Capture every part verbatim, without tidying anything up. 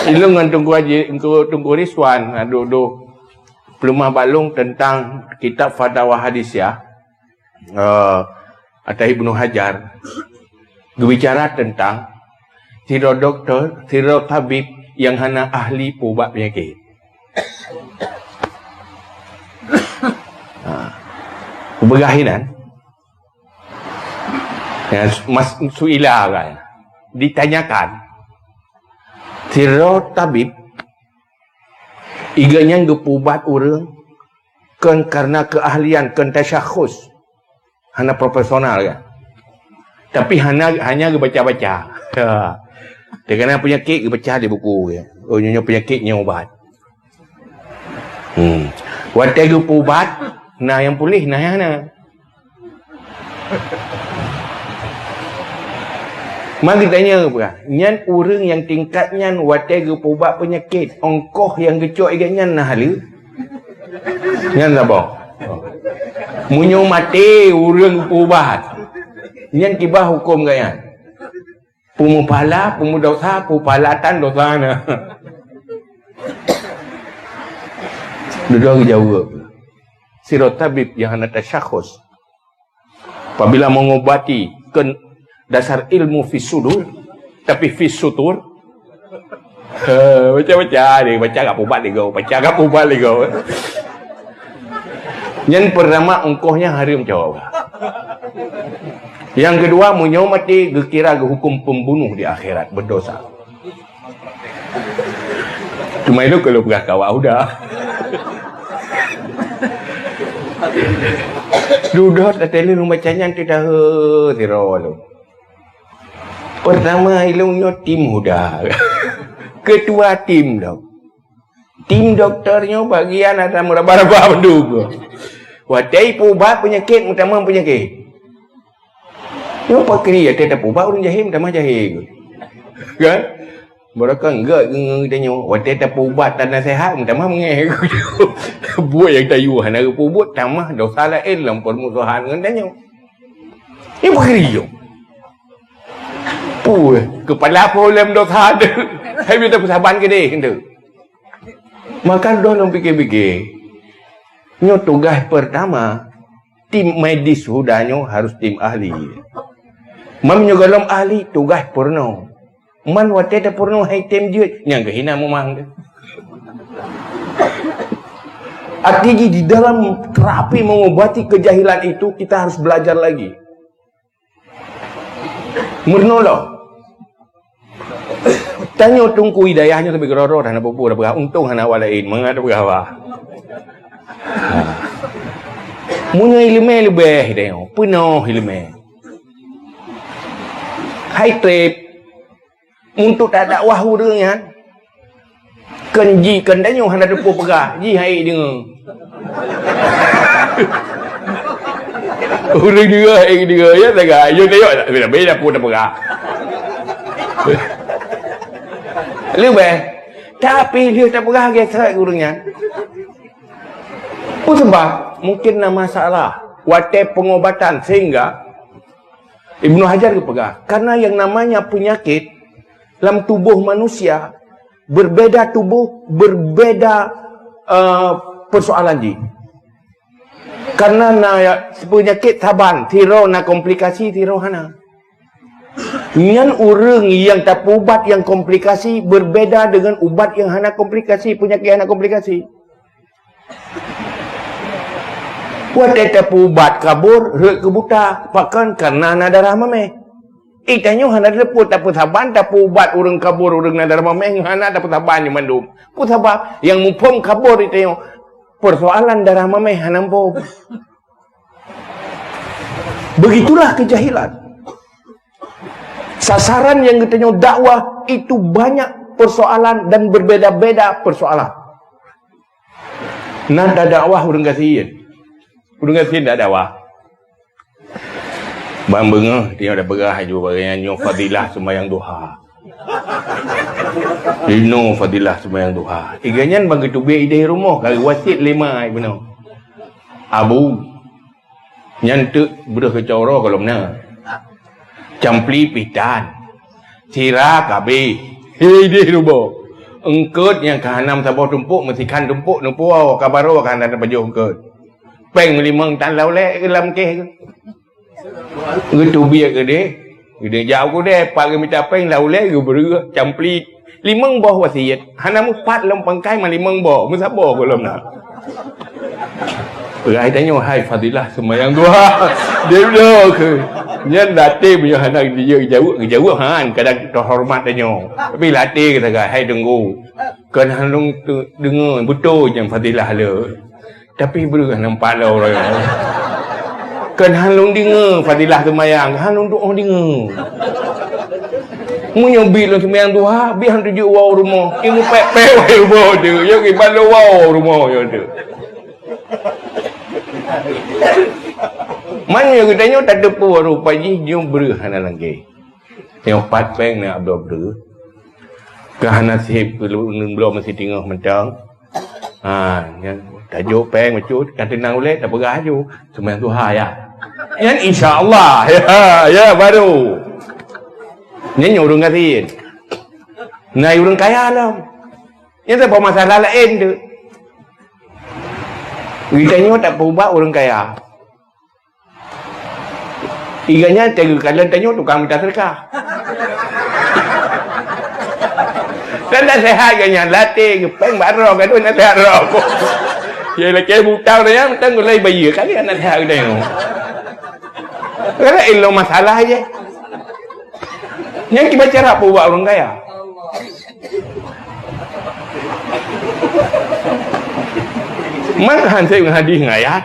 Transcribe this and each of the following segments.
Ilôn ngon Teungku Haji, Teungku, Teungku Rizwan, na duek-duek peuleumah bak lôn teuntang kitab Fatawa Hadisiyah, eh, atau Ibnu Hajar, geubicara teuntang sidroe dokto, sidroe tabib nyang hana ahli peuubat peunyakét. Ha. Kupeugah inan. Ya, mas, suila kan. Ditanyakan. Sidroe tabib, iga nyan geupeuubat ureuëng kon karena keahlian, kon tasyakhus. Hana profesional kan. Tapi hana, hanya geubaca-baca. Ha. Teukana peunyakét geubaca di buku. Oh, nyoe peunyakét nyoe ubat. Hmm. Watée geupeuubat, na nyang puléh, na nyang hana. Mari tanya peugah, nyan ureuëng nyang tingkat nyan watée geupeuubat peunyakét, ongkoh nyang geucok igat nyan na haleue? Nyan saboh. Meunyoe maté ureuëng geupeuubat, nyan kiban huköm gobnyan. Peumupala, peumudosa, peupalatan dosa na. Dudoe geujaweueb. Sidroe tabib nyang hana tasyakhus. Apabila mengobati kon dasar ilmu fis sudur, tapi fis sutur. Eh, baca-baca dia, baca kat pubat lego, baca kat pubat lego. Nyan pertama ongkoh nyan hareuem cok. Nyang keudua, meunyoe maté geukira geuhuköm pembunuh di akhirat, berdosa. Cuma ilôn kalau peugah kawak udah. Dudoe tateuleuen baca nyan teudahe sidroe lôn. Pertama ilôn nyoe tim huda. Ketua tim dok. Tim doktor nyoe bagian ada meuraba-raba bandum. Watée peuubat peunyakét, meutamong peunyakét. Nyoe pakri ya teuh tapeuubat ureuëng jahé, meutamong jahé. Kan? Barokon gét ngon tanyoe. Watée tapeuubat dan nasihat, meutamong meungéh. Buet nyang tayue hana geupeubuet, tamah dosa laén lam permusuhan ngon tanyoe. Nyoe pakri nyoe. Puih, kepala apa lem dosa tu? Hai minta peusaban ke deh tu. Maka doh lôn pikir-pikir. Nyoe tugaih pertama, tim medis huda nyoe harus tim ahli. Mam nyoe golom ahli tugaih purno. Man watée tapurno hai tem jeuet, nyang geuhina mumang tu. Artinya di dalam terapi mengobati kejahilan itu kita harus belajar lagi. Meurunoe lom. Tanyoe Teungku Hidayah nyoe sabe keudroe-droe hana peue-peue tapeugah, untông hana awak laén mangat tapeugah haba. Meunyoe ileumé leubeh tanyoe, peunoh ileumé. Hai treb, untuk tadakwah ureuëng nyan, Kon ji, kon tanyoe hana teupeu peugah, ji hai deungoe. Ureuëng deungoe hai deungoe, ya sagai. Yo tayok, tapi dah pun peugah. Leubeh, tapi lheueh tapeugah gesek ureuëng nyan. Peue sabab? Mungkin na masalah watée pengobatan sehingga Ibnu Hajar geupeugah, karena yang namanya penyakit lam tubuh manusia berbeda tubuh, berbeda uh, persoalan jih. Karena na penyakit saban, sidroe na komplikasi, sidroe hana. Nyan ureuëng nyang tapeuubat nyang komplikasi berbeda dengan ubat nyang hana komplikasi, penyakit hana komplikasi. Watée tapeuubat kabor rhot keu buta, pakon? Karena na darah mameh. Itanyoe hana teupeu tapeusaban, tapeuubat ureuëng kabor, ureuëng na darah mameh, hana tapeusaban nyoe mandum. Peue sabab? Nyang muphom kabor itanyoe, persoalan darah mameh hana muphom. Begitulah kejahilan. Sasaran nyang geutanyoe dakwah itu banyak persoalan dan berbeda-beda persoalan. Nan tadakwah ureuëng gasien. Ureuëng gasien tak dakwah. Ban beungoh teuh dak peugah aju bagian nyoe fadilah sembahyang duha. Linoe fadilah sembahyang duha. Iga nyan ban geuteubiet ideh rumoh ka geuwasiet lé ma ibunoe. Abu, nyan teuk breuh keucoro gohlom na. Campli pitan. Sira kabeh. Ideh rumoh. Eungkôt nyang ka hana meusaboh tumpôk, meusikhan tumpôk, neupuwoe ka barô ka hana tapajoh eungkôt. Péng meulimong tan lam ulèe lam kéh. Geuteubiet keudéh. Geudeh jak u keudè, pat geumita péng lam ulèe geubreueh, camplit. Limong boh wasiet. Hana meupat lom pangkai ma limong boh. Meusaboh goh lom na. Peugah tanyoe, "Hai Fadilah seumayang duha." Dia bilang keu. Nyan latèe meunyoe hana geujaweueb, geujaweueb han, kadang teuhoreumat tanyoe. Tapi latèe geutanyoe, "Hai Teungku, kon han lôn teu-, deungoe beutôi nyang Fadilah le. Tapi breueh nampak lôn uroe nyoe. Kon han lôn deungoe Fadilah seumayang, han lôn tu'oh deungoe. Meunyoe bit lôn seumayang duha, bit han tujok woe rumoh. Ilmu pèk-pèk woe rumoh tu. Yo kiban lôn woe rumoh nyoe tu." Meunyoe geutanyoe tateupeue rupa jih nyoe breueh hana lagèe. Nyoe pat péng na abloe breueh. Ka hana sép keu lôn bloe meusitingoh mantong. Ha, nyan tajok péng bacut, ka teunang ulèe tapeugah aju. Seumayang duha ya. Nyan insya Allah. Ya, ya baru. Nyan nyoe ureueng gasien. Na ureueng kaya lom. Nyan saboh masalah laén tu. Geutanyoe tapeuubat ureueng kaya. Iga nyan teuka lôn tanyoe tukang mita seudeukah. Dan naseuhat geuh nyan latèe geuh péng bak droe gadoh naseuhat droe. Ya lakèe butang nyan mantong gulai bayeue kali naseuhat geuh tanyoe. Karena ilmu masalah je. Nyan kiban cara peuubat ureueng kaya. Man han sép ngon hadih ngon ayat.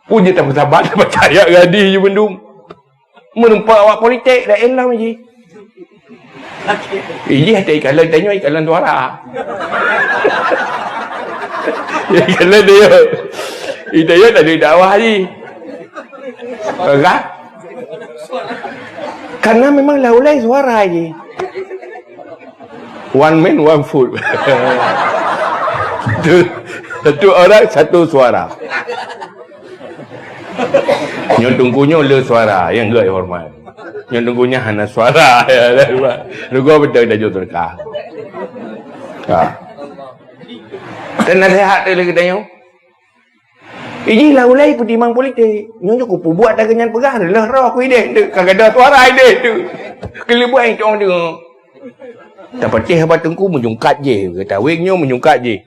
Peue jeuet tapeusabat, tapeucaya gadi jih bandum. Meureumpok awak politik, laén lom jih. Ijih hate ikalon tanyoe, ikalon suara. Ikalon dia. Ita ya tadi dakwah jih. Kan? Karena memang laulai suara jih. One man, one vote. Satu, satu orang, satu suara. Nyoe teungku nyoe le suara, nyang geuhormat. Nyoe teungku nyan hana suara. Rugoe beutôi tajok seudeukah. Ha. Dan naseuhat lé geutanyoe. Ijih laulai peutimang politik. Nyoe nyoe kupeubuet ata keuh nyan peugah, lheuh roh kuideh, ka gadôh suara ideh tu. Keuleubuan itu orang dengar. Tapatéh haba teungku meujungkat jih, geutaweng nyoe meujungkat jih.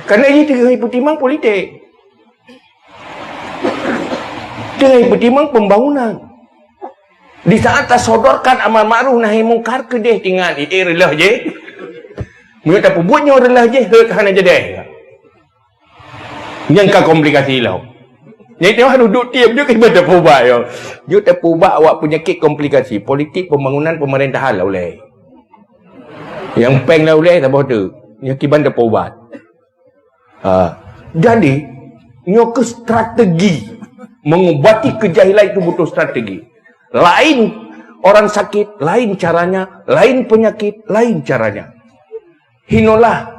Karena jih teungoh peutimang politik. Teungoh peutimang pembangunan. Di saat tasodorkan amar ma'ruf nahi mungkar keudeh tinggai, eh, reuloh jih. Meunyoe tapeubuet nyoe reuloh jih, hana jadeh. Nyang ka komplikasi lom. Nyang teuma duek tiep jeuet keu ibadah peubat yo. Jeuet tapeubat awak peunyakit komplikasi politik pembangunan pemerintahan lah uleh. Nyang peng lah uleh saboh tu. Nyang kiban tapeubat. Ha. Jadi, nyoe keuh strategi. Mengobati kejahilan itu butuh strategi. Lain orang sakit, lain caranya, lain penyakit, lain caranya. Hinolah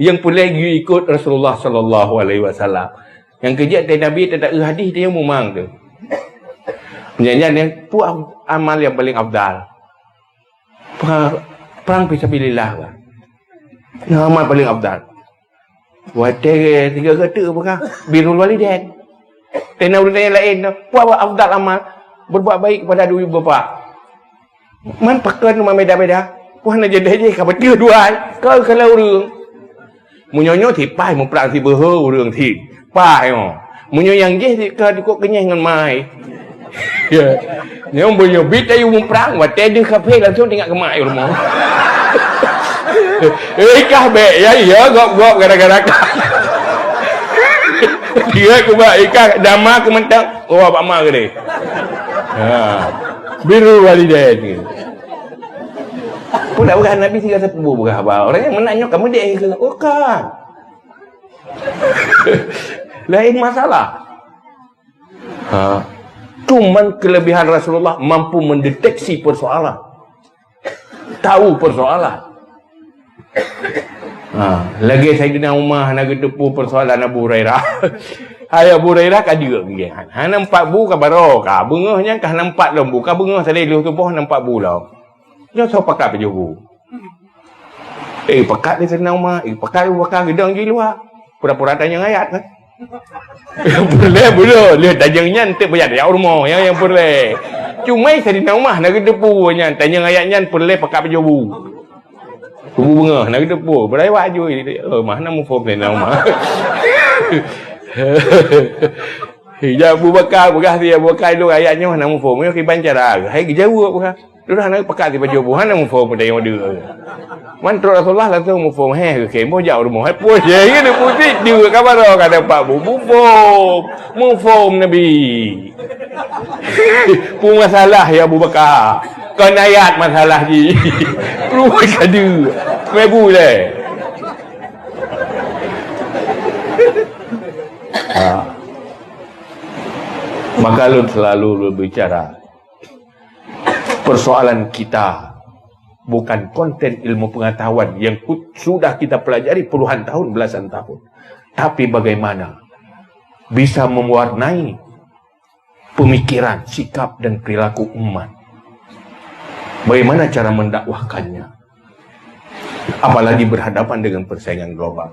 nyang peureulèe geuikot Rasulullah sallallahu alaihi wasallam. Nyang keujeuet teuh Nabi teuta hadih teuh nyang mumang tu. Nyan nyan peue amal nyang paling afdal. Perang, perang fisabilillah bah. Nyang amal paling afdal. Watèe tiga kata peugah birrul walidain. Teuh na ureueng laén, peue afdal amal berbuat baik kepada dua ibu bapa. Man pakon teuma beda-beda. Wah na jadi jih ka beuteuh dua ai. Kau kalau ureueng. Meunyoe nyoe sipai muprang sibeuhe ureueng si. Pai nyoe. Meunyoe nyang jih si ka dikok kenyeh ngon mai. Ya. Nyoe meunyoe bit ayu muprang watèe deuh kaphé langsung teuingat keu mak ayu rumoh. Eh kah bèk ya ya gop-gop gara-gara kah. Dia kubak ikah dama keumentang. Oh bak ma gede. Ha. Birrul walidain. Pun dak peugah Nabi tiga sepuluh peugah haba. Orang yang menang nyoe kamu dek ke? Oh kan. Lain masalah. Ha. Cuman kelebihan Rasulullah mampu mendeteksi persoalan. Tahu persoalan. Ha, lagèe Saidina Umar hana geuteupeue persoalan Abu Hurairah. Hai Abu Hurairah ka jeuet geuh. Hana empat bu ka baroe ka. Beungoh nyan ka hana empat lom bu. Ka beungoh sabe lheuh tuboh hana empat bu lom. Nyoe soe pakat pajoh bu. Eh, pakat lé Saidina Umar, eh, pakat Abu Bakar, geudong jih luwa. Pura-pura tanyong ayat kan. Peureulèe beudôh, lheueh tanyong nyan teuk beuyak jak u rumoh, nyang, nyang peureulèe. Cuma Saidina Umar na geuteupeue nyan, tanyong ayat nyan peureulèe pakat pajoh bu. Kubu beungoh na geuteupeue, beuraya wak jui. Oh, mah na muphom Saidina Umar. Ija Abu Bakar, peugah si Abu Bakar, "Lôn ayat nyoe hana muphom." Nyoe kiban cara. Hai geujaweueb peugah. Lôn hana pakat sipajoh bu, hana muphom peue tanyong deuh. Man trok Rasulullah langsung muphom, "Heh, keu kém boh jak u rumoh." Hai, peue, ya, ya, dia putih, dia ka baroe ka dapat bu, muphom. Muphom Nabi. Peue masalah ya Abu Bakar? Kon ayat masalah jih. Peue ka deuh. Meubu lé. Ha. Maka lôn selalu berbicara, persoalan kita bukan konten ilmu pengetahuan yang ku-, sudah kita pelajari puluhan tahun, belasan tahun, tapi bagaimana bisa mewarnai pemikiran, sikap, dan perilaku umat. Bagaimana cara mendakwahkannya? Apalagi berhadapan dengan persaingan global.